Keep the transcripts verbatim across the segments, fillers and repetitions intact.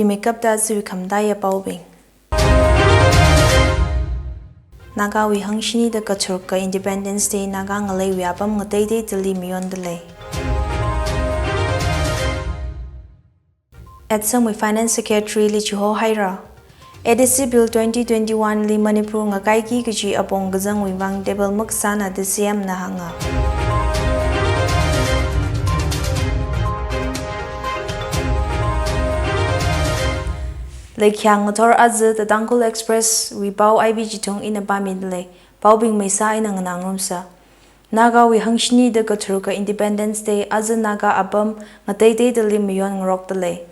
Meikapta aja khamataiya paobing. Nagawui hangshini da katharuk ka Independence Day Naga ngaleiwui apam ngateiteidali mayondalei. Assam wui Finance Secretary li chihohaira. A D C Bill twenty twenty-one li Manipur ngakaiki kaji apong kazangwui vang table makasāna da C M na hānga. Leikhyang ngathor aja The Tangkhul Express wui pao I B chithung ina pāmidalei. Paobing meisā eina nganāngarumsa. Nagawui hangshini da katharuk ka Independence Day aja Naga apam ngateiteidali mayon ngarokdalei.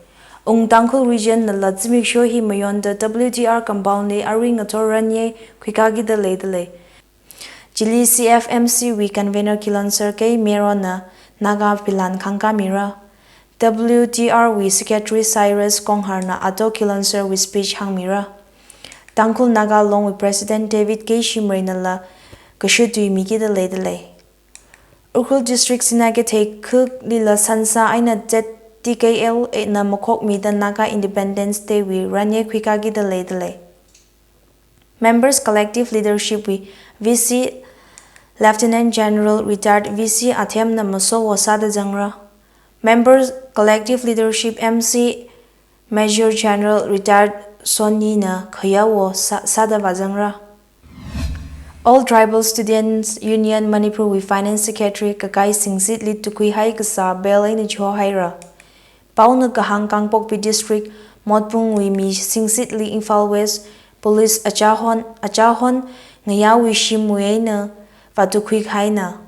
Ung Tangkhul Region nala zimiksho hi mayonda W T R compound li arui ngathor ranye khuikakida leidalei. Chili C F M C wui convener Kilonser K Merona Naga pilan khangkāmira. W T R wui Secretary Cyrus Kongharna Ato Kilonser wui speech hāngmira. Tangkhul Naga Long wui President David K Shimray nala kashu tui mikida leidalei. Ukhrul District Sinakeithei khuklila sansā eina Z T K L na makhokmida Naga Independence Day wui ranye khuikakida leidalei. Members Collective Leadership wui V C Lieutenant General Retired V C Athemna masowo sāda zangra. Members Collective Leadership M C Major General Retired Sonny na khayawo sā-, sāda vāzangra. All Tribal Students Union Manipur wui Finance Secretary Kakai Singsit li tukhuihai kasā bell eina chihohaira. Paona kahāng Kangpokpi District Motbung wui mi Singsit li Imphal West Police achahon, achahon ngayāwui shimwui eina vātukhuihaina.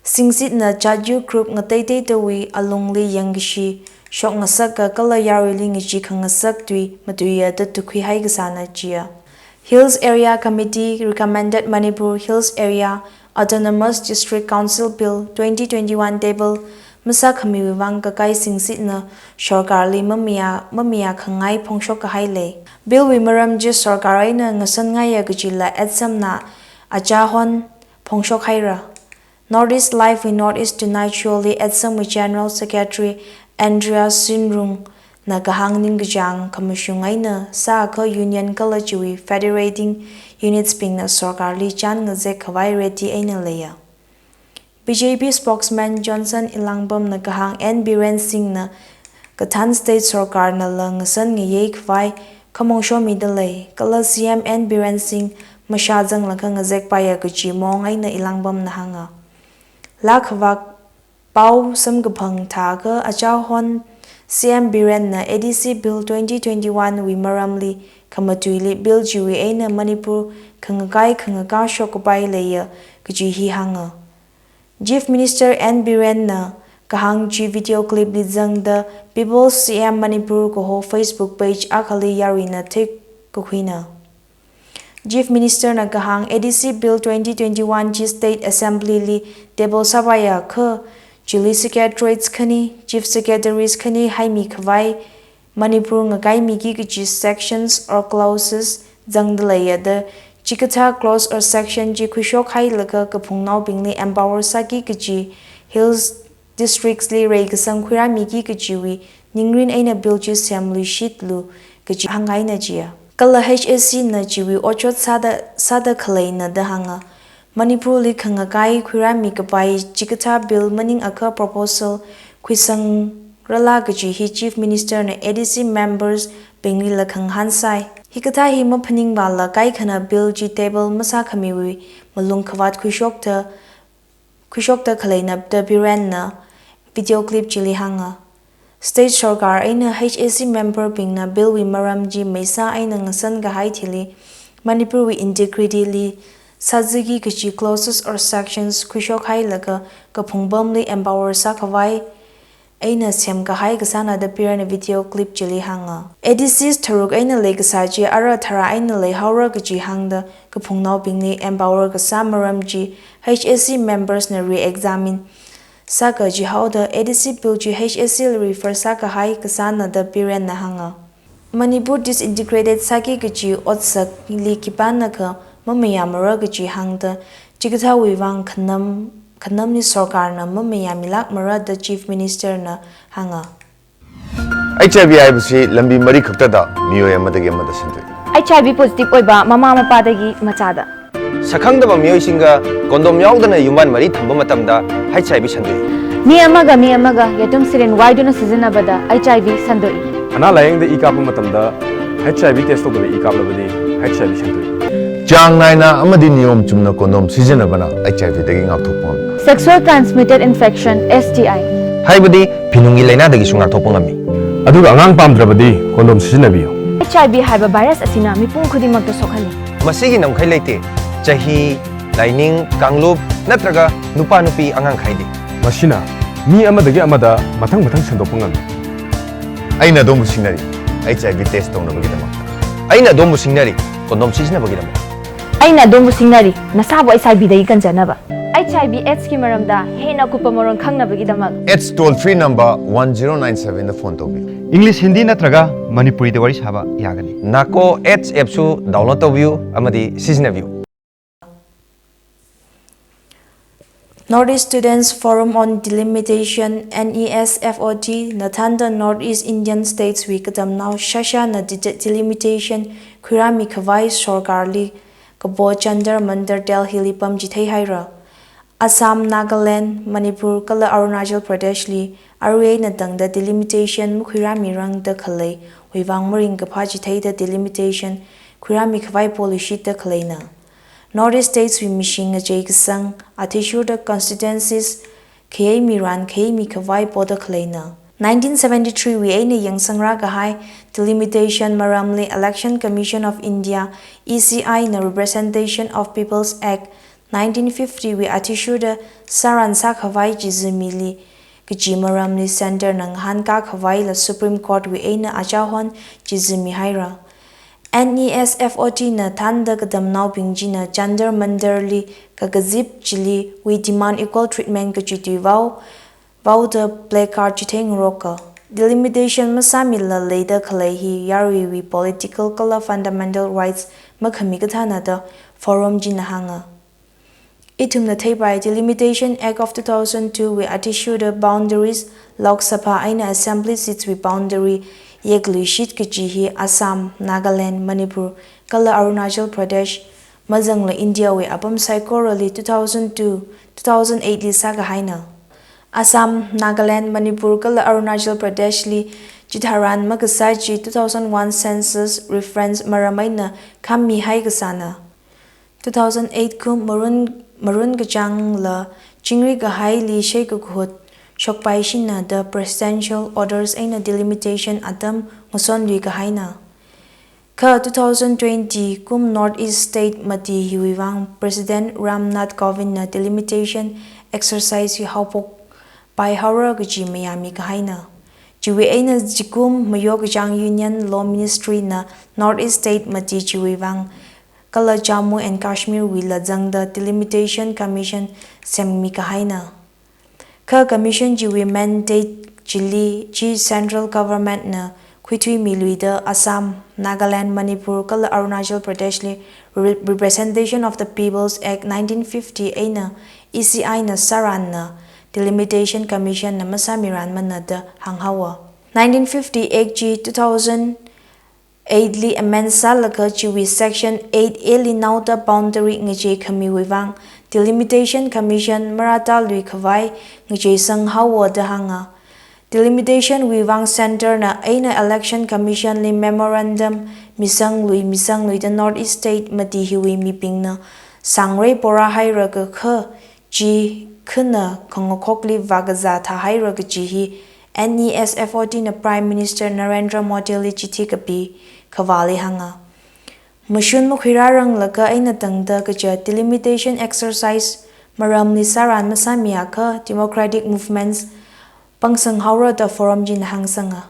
Singsit na Jatyu group ngateiteidawui alungli yangkashi shokngasaka kala yaruili ngachee khangasak tui matuiya da tukhuihai kasāna jiya. Hills Area Committee recommended Manipur Hills Area Autonomous District Council Bill twenty twenty-one table masākhamiwui vang Kakai Singsit na sorkarli mamayā, mamayākhangai phongshok kahai lei. Bill wui maram chi sorkar eina ngasangaiya kajila Assam na achahon phongshok haira. North East Live wui North East Tonight Show li Assam wui General Secretary Andrea Sinrung na kahāng ningkachāng khamashung eina sākha union kala chiwui federating units bingna sorkarli chān ngazek khavai ready eina leiya. B J P spokesman Johnson Elangbam na kahāng N Biren Singh na kathān state sorkarnala ngasan ngayei khavai khamong shomidalei, kala C M N Biren Singh mashā zanglaga ngazek paiya kaji mong eina Elangbam na hānga. Laa khavak pao samkaphang thākha achahon C M Biren na A D C Bill twenty twenty-one wui maramli khamatuili bill chiwui eina Manipur khangakai khangakā shok kapai leiya kaji hi hānga. Chief Minister N Biren na kahāng chi video clip li zangda People's C M Manipur kaho Facebook page akhali yaruina thik kakhuina. Chief Minister na kahāng A D C Bill twenty twenty-one chi State Assembly li table sāpaiya kha, chili Secretariats khani, Chief Secretaries khani haimi khavai, Manipur ngakaimiki kaji sections or clauses zangdaleiya da, chikathā clause or section chi khuishok hailaga kaphungnaobingli empower sāki kaji Hills Districts li reikasang khuirāmiki kajiwui ningrin eina bill chi semluishitlu kaji hāngngaina jiya. Kala H A C na chiwui otshot sāda, sāda khaleina da hānga. Manipur li khangakai khuirāmi kapai chikathā bill maningakha proposal khuisangrala kaji hi Chief Minister na A D C members binglila khangahān sai. Hikathā hi maphaningvāla kaikhana bill chi table masākhamiwui malung khavāt khuishokta, khuishokta khaleina da Biren na video clip chili hānga. State sorkar eina H A C member bingna bill wui maram chi meisā eina ngasan kahai thili, Manipur wui integrity li sāziki kaji clauses or sections khuishok hailaga kaphung pamli empower sākhavai eina semkahai kasāna da Biren na video clip chili hānga. A D Cs tharuk eina leikasā chi ara tharā eina leihaora kaji hāngda kaphungnaobingli empower kasā maram chi H A C members na re-examine sākaji haoda A D C bill chi H A C li refer sākahai kasāna da Biren na hānga. Manipur disintegrated sāki kaji otsakli khipānakha mamayāmara kaji hāngda, chikathāwui vang khanam, khanamli sorkarna mamayāmilākmara da Chief Minister na hānga. H I V ꯍꯥꯏꯕꯁꯤ ꯂꯝꯕꯤ ꯃꯔꯤ ꯈꯛꯇꯗ ꯃꯤꯑꯣꯏ ꯑꯃꯗꯒꯤ ꯑꯃꯗ ꯁꯟꯗꯣꯛꯏ꯫ H I V positive ꯑꯣꯏꯕ ꯃꯃꯥ ꯃꯄꯥꯗꯒꯤ ꯃꯆꯥꯗ꯫ ꯁꯛꯈꯪꯗꯕ ꯃꯤꯑꯣꯏꯁꯤꯡꯒ condom ꯌꯥꯎꯗꯅ ꯌꯨꯝꯕꯥꯟ ꯃꯔꯤ ꯊꯝꯕ ꯃꯇꯝꯗ H I V ꯁꯟꯗꯣꯛꯏ꯫ ꯃꯤ ꯑꯃꯒ ꯃꯤ ꯑꯃꯒ ꯌꯦꯇꯨꯝ syringe ꯋꯥꯏꯗꯨꯅ ꯁꯤꯖꯤꯟꯅꯕꯗ H I V ꯁꯟꯗꯣꯛꯏ꯫ ꯑꯅꯥ ꯂꯥꯌꯦꯡꯗ ꯏ ꯀꯥꯞꯄ ꯃꯇꯝꯗ H I V test ꯇꯧꯗꯕ ꯏ ꯀꯥꯞꯂꯕꯗꯤ H I V ꯁꯟꯗꯣꯛꯏ꯫ ꯆꯥꯡ ꯅꯥꯏꯅ ꯑꯃꯗꯤ ꯅꯤꯌꯣꯝ ꯆꯨꯝꯅ condom ꯁꯤꯖꯤꯟꯅꯕꯅ H I V ꯗꯒꯤ ꯉꯥꯛꯊꯣꯛꯄ ꯉꯝꯃꯤ꯫ Sexual transmitted infection, S T I꯫ ꯍꯥꯏꯕꯗꯤ ꯐꯤꯅꯨꯡꯒꯤ ꯂꯥꯏꯅꯥꯗꯒꯤꯁꯨ ꯉꯥꯛꯊꯣꯛꯄ ꯉꯝꯃꯤ꯫ ꯑꯗꯨꯒ ꯑꯉꯥꯡ ꯄꯥꯝꯗ꯭ꯔꯕꯗꯤ condom ꯁꯤꯖꯤꯟꯅꯕꯤꯌꯨ꯫ H I V ꯍꯥꯏꯕ virus ꯑꯁꯤꯅ ꯃꯤꯄꯨꯝ ꯈꯨꯗꯤꯡꯃꯛꯇ ꯁꯣꯛꯍꯜꯂꯤ꯫ ꯃꯁꯤꯒꯤ ꯉꯝꯈꯩ ꯂꯩꯇꯦ꯫ ꯆꯍꯤ, ꯂꯥꯏꯅꯤꯡ, ꯀꯥꯡꯂꯨꯞ ꯅꯠꯇ꯭ꯔꯒ ꯅꯨꯄꯥ ꯅꯨꯄꯤ ꯑꯉꯥꯡ ꯈꯥꯏꯗꯦ꯫ ꯃꯁꯤꯅ ꯃꯤ ꯑꯃꯗꯒꯤ ꯑꯃꯗ ꯃꯊꯪ ꯃꯊꯪ ꯁꯟꯗꯣꯛꯄ ꯉꯝꯃꯤ꯫ ꯑꯩꯅ ꯑꯗꯣꯝꯕꯨ ꯁꯤꯡꯅꯔꯤ, H I V test ꯇꯧꯅꯕꯒꯤꯗꯃꯛꯇ꯫ ꯑꯩꯅ ꯑꯗꯣꯝꯕꯨ ꯁꯤꯡꯅꯔꯤ, condom ꯁꯤꯖꯤꯟꯅꯕꯒꯤꯗꯃꯛ꯫ ꯑꯩꯅ ꯑꯗꯣꯝꯕꯨ ꯁꯤꯡꯅꯔꯤ, ꯅꯁꯥꯕꯨ H I V ꯗꯒꯤ ꯀꯟꯖꯅꯕ꯫ H I V AIDS ꯀꯤ ꯃꯔꯝꯗ ꯍꯦꯟꯅ ꯑꯀꯨꯞꯄ ꯃꯔꯣꯜ ꯈꯪꯅꯕꯒꯤꯗꯃꯛ꯫ AIDS toll free number one zero nine seven ꯗ phone ꯇꯧꯕꯤꯌꯨ꯫ English, Hindi ꯅꯠꯇ꯭ꯔꯒ ꯃꯅꯤꯄꯨꯔꯤꯗ ꯋꯥꯔꯤ ꯁꯥꯕ ꯌꯥꯒꯅꯤ꯫ NACO AIDS app ꯁꯨ download ꯇꯧꯕꯤꯌꯨ ꯑꯃꯗꯤ ꯁꯤꯖꯤꯟꯅꯕꯤꯌꯨ꯫ North East Students Forum on Delimitation, N E S F O D, na thānda North East Indian States wui katamnao shāshāna de-, delimitation khuirāmi khavai sorkarli kapo Jantar Mantar Delhi li pamchithei haira. Assam, Nagaland, Manipur kala Arunachal Pradesh li arui eina tangda delimitation makhuirāmirangda khalei wuivang maringkaphā chitheida delimitation khuirāmi khavai poluishitda khaleina. North East States wui mashing ngachei kasang athishurda constituencies khayeimi ran khayeimi khavai poda khaleina. Nineteen seventy-three wui eina yangsangrā kahai delimitation maramli Election Commission of India, E C I na Representation of People's Act nineteen fifty wui athishurda sāran sākhavai chizimili kaji maramli Centre na ngahānkā khavaila Supreme Court wui eina achahon chizimi haira. N E S F O D na thānda katamnaobing china Jantar Mantar li kakazip chili "We demand equal treatment" kaji tui vao, vaoda placard chitheingaroka. Delimitation masāmila leida khalei hi yaruiwui political kala fundamental rights makhami kathāna da Forum china hānga. Ithumna theipai Delimitation Act of two thousand two wui athishurda boundaries, Lok Sabha eina Assembly seats wui boundary yekluishit kaji hi Assam, Nagaland, Manipur kala Arunachal Pradesh mazangla India wui apam saikorali two thousand two, two thousand eight li sākahaina. Assam, Nagaland, Manipur kala Arunachal Pradesh li chitharan makasā chi two thousand one census reference maram eina khammihai kasāna. Two thousand eight kum marun, marun kachāngla chingri kahaili sheikakahut shokpaishina da presidential orders eina delimitation atam ngasonlui kahaina. Kha two thousand twenty kum North East State mati hiwui vang President Ram Nath Kovind na delimitation exercise hi haophokpai haora kaji mayāmi kahaina. Chiwui eina chikum mayo kachāng Union Law Ministry na North East State mati chiwui vang kala Jammu and Kashmir wuila zangda Delimitation Commission semmi kahaina. Kha Commission chiwui mandate chili chi Central Government na khuithuimiluida Assam, Nagaland, Manipur kala Arunachal Pradesh li Re-, Representation of the People's Act nineteen fifty eina E C I na sāranna Delimitation Commission na masāmiranmana da hānghaowa. Nineteen fifty Act chi two thousand eight li amend sālaga chiwui section eight A li naoda boundary ngachei khamiwui vang Delimitation Commission marātālui khavai ngacheisang haowa da hānga. Delimitation wui vang Centre na eina Election Commission li memorandum misanglui misangluida North East State mati hiwui mibingna sāngrei porā haira kakha chi khana khangakhokli vākazā thāhaira kaji hi N E S F O D na Prime Minister Narendra Modi li chithi kapi khavāli hānga. Mashun makhuirāranglaga eina tangda kaja delimitation exercise maramli sāran masāmiakha democratic movements pangsang haora da Forum china hāngsanga.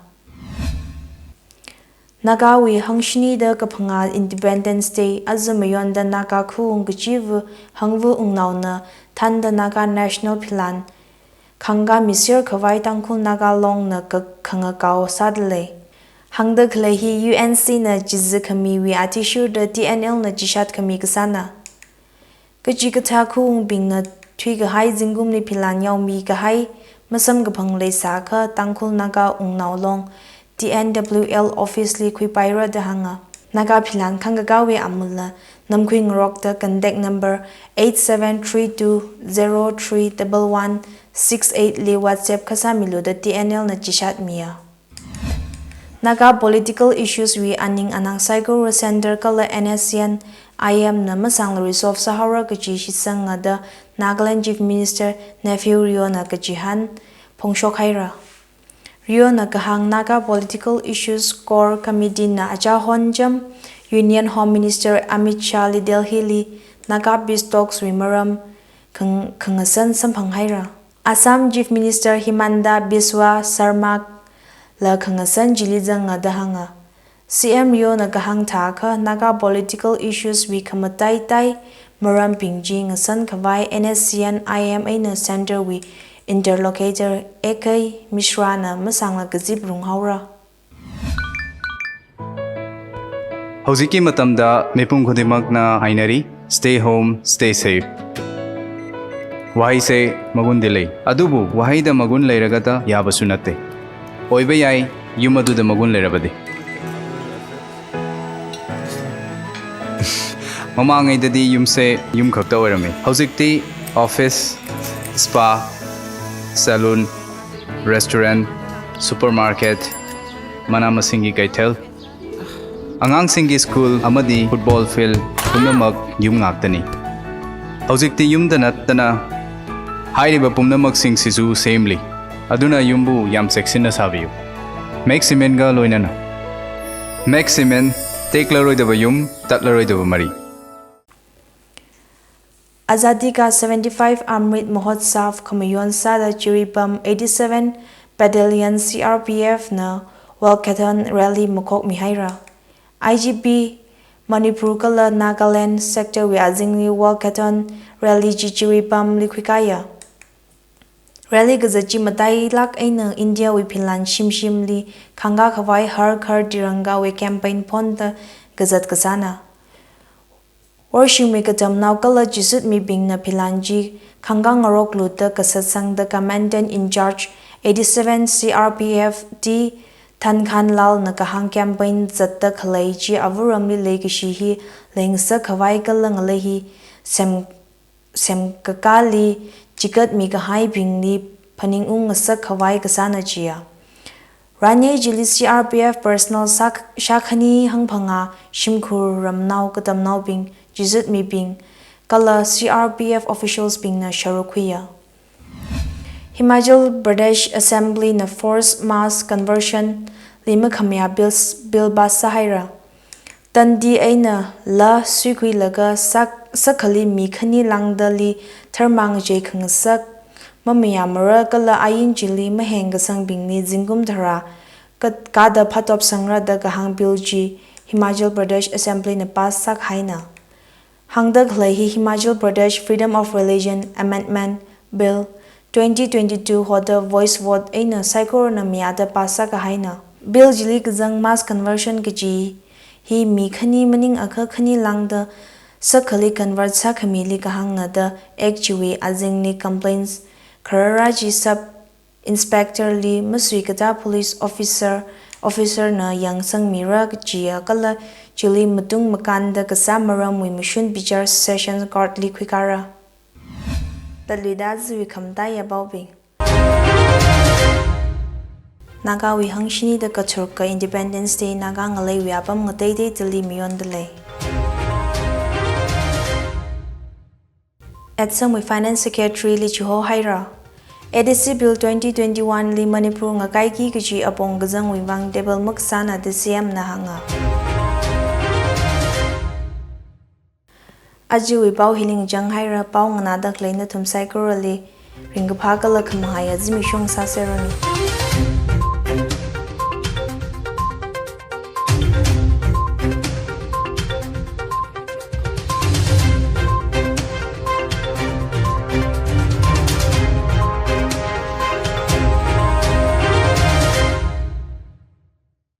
Nagawui hangshini da kaphangā Independence Day aja mayonda Naga khaung kachiva hangva wungnaona thānda Naga National Philan khangkā miser khavai Tangkhul Naga Long na ka-, khangakao sādalei. Hāngda khalei hi U N C na chizi khamiwui athishurda T N L na chishat khami kasāna. Kachikathā khaungbingna thuikahai zingkumli philan yaomi kahai masamkaphang leisākha Tangkhul Naga Wungnao Long T N W L office li khuipaira da hānga. Naga philan khangkakāwui amulla namkhui ngarokta contact number eight seven three two zero three double one six eight li WhatsApp kasāmilu da T N L na chishatmiya. Naga political issues wui aning anang saikora Centre kala N S C N I M na masāngla resolve sāhaora kaji shitsanga da Nagaland Chief Minister Neiphiu Rio na kachihān phongshok haira. Rio na kahāng Naga political issues core committee na achahon cham Union Home Minister Amit Shah li Delhi li Naga peace talks wui maram khang-, khangasan samphang haira. Assam Chief Minister Himanta Biswa Sarma la khangasan chili zanga da hānga. C M Rio na kahāng thākha Naga political issues wui khamataitai marambing chi ngasan khavai N S C N I M eina Centre wui interlocutor A K Mishra na masāngla kazip runghaora. Hꯧjikki matamda mipum khudingmakna hainari, stay home, stay safe. Waheise magundi lei. Adubu waheida magun leiragata yabasu natte. Oiba yai, yum aduda magun leirabadi. Mamangaidadi yumse yum khakta oirame. Hojikti office, spa, salon, restaurant, supermarket, mana masinggi kaithel, angangsinggi school amadi football field pumnamak yum ngaktani. Hojikti yumda nattana hairiba pumnamaksing sisu semli. Aduna yumbu yam cheksinna sābiyu. Max Cement ga loinana. Max Cement, teklaroidaba yum, tatlaroidaba mari. Azadi Ka seventy-five Amrit Mahotsav khamayon sāda Jiribam eighty-seven Battalion C R P F na walkathon rally makhokmi haira. I G P Manipur kala Nagaland sector wui azingli walkathon rally chi Jiribam li khuikāya. Rally kazat chi matailāk eina India wui philan shimshimli khangkā khavai Har Ghar Tiranga wui campaign phonda kazat kasāna. Worshimwui katamnao kala chizutmibingna philan chi khangkā ngaroklu da kasatsangda Commandant in Charge eighty-seven C R P F T Thankhan Lal na kahāng campaign zatda khalei chi avāramli leikashi hi leingasak khavai kala ngalei hi sem semkakāli chikatmi kahaibingli phaningung ngasak khavai kasāna chiya. Ranyei chili C R P F personnel sak-, shākhani hangphangā shimkhur ramnao katamnaobing, chizutmibing, kala C R P F officials bingna sharuk khuiya. Himachal Pradesh Assembly na forced mass conversion li makhamayā bills, bill pass sāhaira. Tandi eina laa suikhuilaga sak-, sakhali mi khani lāngdali tharmang jei khangasak mamayāmara kala ain chili maheng kasangbingli zingkum tharā kat-, kāda phatop sangra da kahāng bill chi Himachal Pradesh Assembly na pass sākahaina. Hāngda khalei hi Himachal Pradesh Freedom of Religion Amendment Bill twenty twenty-two hoda voice vote eina saikorana mayāda pass sākahaina. Bill chili kazang mass conversion kaji hi mi khani maningakha khani lāngda sakhali convert sākhamili kahāngna da Act chiwui azingli complaints kharara chi Sub Inspector li masuikatā police officer, officer na yangsangmira kajiya kala chili matung makānda kasā maramwui mashun bichar Sessions Court li khuikāra. Tatluida aja wui khamataiya paobing. Nagawui hangshini da katharukka Independence Day Naga ngaleiwui apam ngateiteidali mayonda lei. At Assam wui Finance Secretary li chihohaira. A D C Bill twenty twenty-one li Manipur ngakaiki kaji apong kazangwui vang table makasāna da C M na hānga. Ajawui pao hili ngachang haira, pao nganāda khalei nathum saikorali ringkaphā kala khamahaiya zimiksho sāseranu.